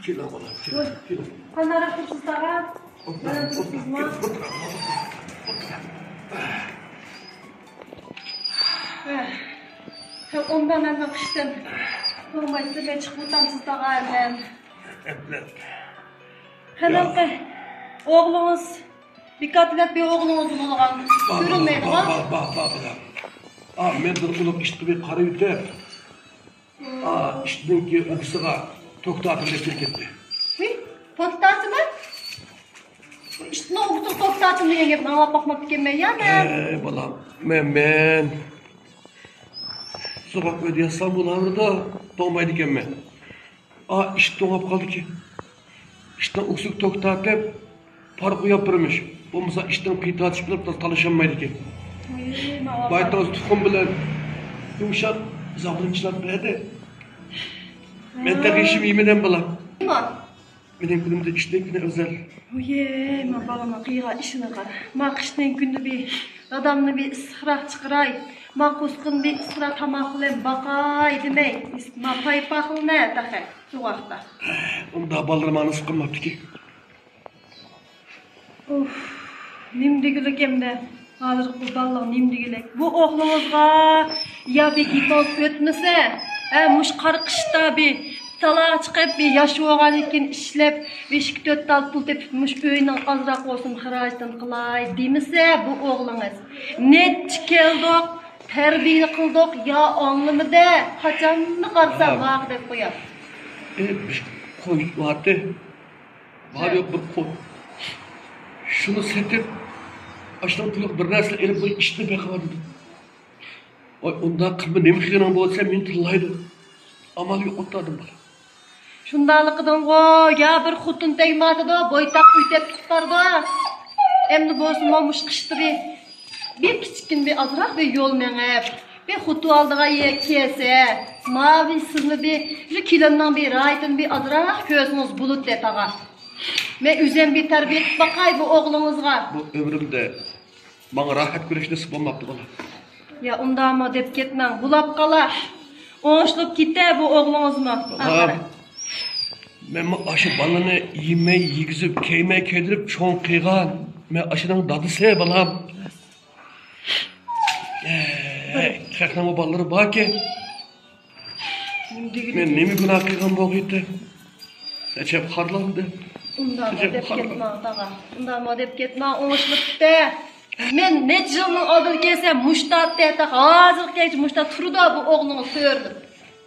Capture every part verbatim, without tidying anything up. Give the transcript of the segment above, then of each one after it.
كېلىڭ، بالام، كېلىڭ، كېلىڭ. قانداقراق تۇرسىز، تاغا؟ ئولتۇرۇڭ، مانا تۇرسىزمۇ؟ ئولتۇرۇڭ، ئولتۇرۇڭ. ھە، ئومدا مەنمۇ قىشتىن توڭماي سىزگە چىقىۋاتامسىز، تاغا، مەن. ئەبلەت. قېنىڭقى، يا. ئوغلىڭىز بىكار تىلەپ بىر ئوغلىڭىز بولغان. بار، بار، كۆرۈنمەيدىغان. بار، بار، بار، بار، بالام. ئا، مەن بىر ئۇلۇغ ئىشقا بىر قاراۋېتىپ، ئا، ئىشنىڭكى ئۇكىسىغا توختاتىمەن دەپ كىرىپ كەتتى. ھى، توختاتىمەن؟ بۇ ئىشنىڭ ئۇكىسىغا توختاتىمەن دېگەن گەپنى ئاڭلاپ باقماپتىكەنمەن يا مەن. ئەي، بالام، مەن، مەن. سوغۇق ئۆيدە ياتسام بولاۋېرىدۇ، توڭمايدىكەنمەن. ئا، ئىت توڭاپ قالدىكەن. ئىتنىڭ ئۆكسۈك توك تارتىپ، پارا قويۇپ بېرىمىش. بولمىسا ئىتنىڭ پېتى تارتىشىپ قېلىپ، تالىشالمايدىكەن. ۋاي، ماۋا. بايتاز تۇخۇم بىلەن يۇمشاق زاغرىنچىلاپ بەردى. مەن تېخى ھېچنېمە يېمىدىم، بالام. نېمە؟ مېنىڭ كۈنۈمدە ئىشتىن كۈنى ئەۋزەل. ۋىي، ما بالىنىڭ قىلغان ئىشىنى قارا. ما قىشنىڭ كۈنىدە بىر دادامنى بىر ئىسسىقراق چىقىراي، ما قۇسقىنى بىر ئىسسىقراق تاماق بىلەن باقاي دېمەي، ما پايپاقلىنە تېخى سوغۇقتا. ئۇندا بالىلىرىم ئانىسى قىلماپتىكى. ئۇف، نېمە دېگۈلۈك ئەمدى؟ ھازىرقى بۇ بالىلار نېمە دېگۈلۈك؟ بۇ ئوغلىڭىزغا يا بىر گېپىڭىز ئۆتمىسە، ھە، مۇشۇ قارا قىشتا بىر تالاغا چىقىپ، بىر ياش بولغاندىن كېيىن ئىشلەپ، بىر ئىككى تۆت تال پۇل تېپىپ، مۇشۇ ئۆينىڭ ئازراق بولسىمۇ خىراجىتىنى قىلاي دېمىسە، بۇ ئوغلىڭىز نەچچە كەلدۇق، تەربىيە قىلدۇق، يا ئاڭلىمىدى، قاچانلا قارىسا، ھە، ماقا دەپ قويار. ئى، بىر قوي بارتى. بار يوق بىر قۇت. شۇنى سېتىپ، ئاشۇنىڭ پۇلىغا بىر نەرسە ئېلىپ، بۇ ئىتنى بېقىۋاتىدۇ. ۋاي، ئۇنداق قىلما، نېمە قىلغىنىڭ بولسا مېنى تىللايدۇ. ئامال يوق ئولتۇردۇم، بالام. شۇنداقلىقىدىنغۇ، يا بىر خوتۇن تەگمەتىدۇ، بويتاق ئۆتەپ كېتىپ بارىدۇ. ئەمدى بولسىمۇ مۇشۇ قىشتا بىر بىر كىچىككىنە بىر ئازراق بىر يول مېڭىپ، بىر خوتۇن ئالدىغا يە-، كەلسە، ماۋۇ سىزنى بىر، شۇ كېلىننىڭ بىر راھىتىنى بىر ئازراق كۆرسىڭىز بولىدۇ، تاغا. مەن ئۆزۈم بىر تەربىيە قىلىپ باقاي بۇ ئوغلىڭىزغا. بۇ ئۆمرۈمدە ماڭا راھەت كۆرۈش نېسىپ بولماپتۇ، بالام. يا، ئۇنداقمۇ دەپ كەتمەڭ، بولاپ قالا. ئوڭشىلىپ كېتە بۇ ئوغلىڭىزمۇ. بالام، ئاخىرى. مەنمۇ ئاشۇ بالىنى يېمەي يېگۈزۈپ، كىيمەي كىيدۈرۈپ چوڭ قىلغان. مەن ئاشۇنىڭ دادىسى، بالام. ئەي، خەقنىڭمۇ بالىلىرى باركەن. مەن نېمە گۇناھ قىلغان بولغىيتتى؟ ئەجەب خارلاندى. ئۇنداقمۇ دەپ كەتمەڭ، تاغا. ئۇنداقمۇ دەپ كەتمەڭ، ئوڭشىلىپ كېتە. مەن نەچچە يىلنىڭ ئالدىدا كەلسەم، مۇشتا تەتە، ھازىرغىچە مۇشتا تۇرىدۇ بۇ ئوغلىڭىز تۆرىلىپ.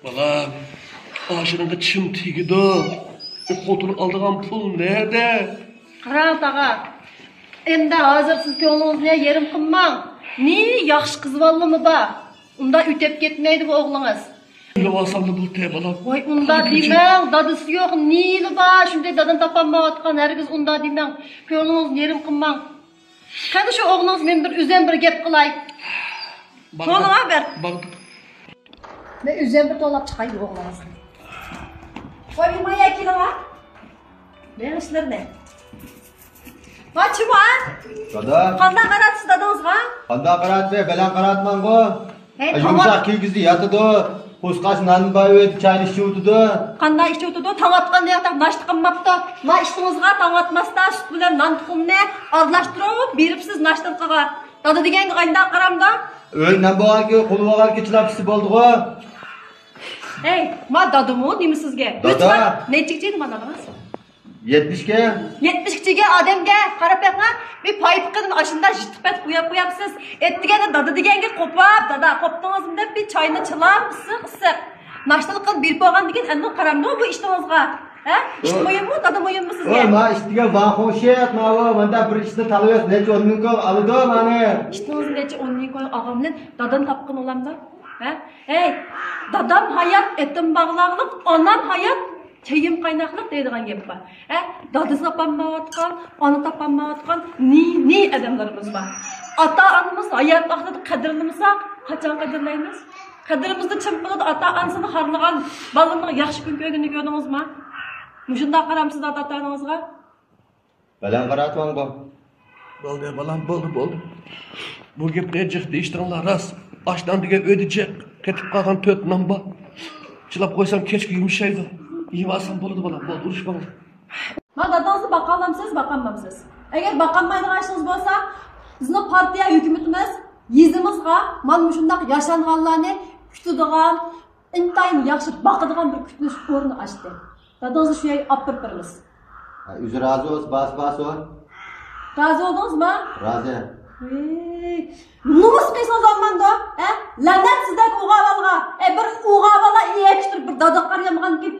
بالام، ئاشۇنىڭغا چىم تېگىدۇ. ئۇ خوتۇن ئالىدىغان پۇل نەدە؟ قاراڭ، تاغا. ئەمدى ھازىر سىز كۆڭلىڭىزنى يېرىم قىلماڭ. نى ياخشى قىز بالىمۇ بار. ئۇنداق ئۆتەپ كەتمەيدۇ بۇ ئوغلىڭىز. ئۆيلەۋالساملا بولدى، بالام. ۋاي، ئۇنداق دېمەڭ، دادىسى يوق، نېلى بار، شۇنداق دادىنى تاپالمايۋاتقان، ھەرگىز ئۇنداق دېمەڭ. كۆڭلىڭىزنى يېرىم قىلماڭ. قېنى شۇ ئوغلىڭىز مەن بىر ئۆزۈم بىر گەپ قىلاي. باغداق. توڭلىغا بەر. باغداق. مەن ئۆزۈم بىر توڭلاپ چىقاي بۇ ئوغلىڭىزنى. قويماي كېلىڭا. مېڭىشلىرىنى. ۋاچىما. دادا. قانداق قاراتسىز دادىڭىزغا؟ قانداق قاراتماي، بەلەن قاراتماڭغۇ. ھەي، ئە، تاڭ يۇمشاق ئات- كىيگۈزدى ياتىدۇ. قۇسقاچ نان بار ئۆيدە چاينى ئىچىۋېتىدۇ. قانداق ئىچىۋېتىدۇ؟ تاڭ ئاتقان ياقتا ناشتا قىلماپتۇ. ما ئىشتىڭىزغا تاڭ ئاتماستا سۈت بىلەن نان تۇخۇمنى ئارىلاشتۇرۇپ بېرىپسىز ناشتىلىقىغا. دادا دېگەنگە قانداق قارامدۇ؟ ئۆي نان بولغانكى، قۇل بولغانكى چىلاپ ئىچسە بولدىغۇ. ھەي، ما دادىمۇ نېمە سىزگە؟ دادا. ئۆزى نەچچە چىگىدۇ ما دادىڭىز؟ يەتمىشكە. يەتمىشكە چىگەن ئادەمگە قاراپ بېقىڭا، بىر پايپىقىدىن ئاشۇنداق يىتىق پەت قوياپ قوياپسىز. ئەتىگەندە دادا دېگەنگە قوپاپ، دادا قوپتىڭىزمۇ دەپ بىر چاينى چىلاپ ئىسسىق ئىسسىق ناشتىلىق قىلىپ بېرىپ بولغاندىكىن ئەمدى قارامدۇ بۇ ئىشتىڭىزغا؟ ھە؟ ئىشتە مۇھىممۇ، دادا مۇھىممۇ سىزگە؟ ۋاي، ما ئىشتىگە ۋاڭ خوڭشى، ماۋۇ ماندا بىر ئىشنى تالىۋەت، نەچچە ئون مىڭ كوي ئالىدۇ مانى. ئىشتىڭىزنى نەچچە ئون مىڭ كوي ئالغان بىلەن دادىنى تاپقىن ئۇلامدا؟ ھە؟ ھەي، دادام ھايات ئېتىم باغلاقلىق، ئانام ھايات چېيىم قايناقلىق دەيدىغان گەپ بار. ھە؟ دادا تاپالمايۋاتقان، ئانا تاپالمايۋاتقان نى نى ئادەملىرىمىز بار. ئاتا ئانىمىز ھايات ۋاقتىدا قەدىرلىمىساق، قاچان قەدىرلەيمىز؟ قەدرىمىزنى چىم قىلىدۇ، ئاتا ئانىسىنى خارلىغان بالىنىڭ ياخشى كۈن كۆرگىنىنى كۆردىڭىزمۇ؟ مۇشۇنداق قارامسىز ئاتا ئانىڭىزغا؟ بەلەن قاراتماڭغۇ. بولدى، بالام، بولدى، بولدى. بۇ گەپنى جىق دېيىشتىڭلار راست. ئاش نان دېگەن ئۆيدە جىق. قېتىپ قالغان تۆت نان بار. چىلاپ قويسام كەچكە يۇمشايدۇ. يېۋالسام بولىدۇ، بالام، بولدى، ئۇرۇشماڭلار. ما دادىڭىزنى باقالامسىز، باقالمامسىز؟ ئەگەر باقالمايدىغان ئىشىڭىز بولسا، بىزنىڭ پارتىيە ھۆكۈمىتىمىز يېزىمىزغا مانا مۇشۇنداق ياشانغانلارنى كۈتىدىغان، ئىنتايىن ياخشى باقىدىغان بىر كۈتۈنۈش ئورنى ئاچتى. دادىڭىزنى شۇ يەرگە ئاپىرىپ بېرىمىز. ھە، ئۆزى رازى بولسا، بارسا بارسۇن. رازى بولدىڭىزمۇ؟ رازى. ۋىي، نومۇس قىلسىڭىز بولمامدۇ؟ ھە؟ لەنەت سىزدەك ئوغا بالىغا. ئە، بىر ئوغا بالا ئېيەككە تۇرۇپ بىر دادىغا قارىيالمىغاندىكىن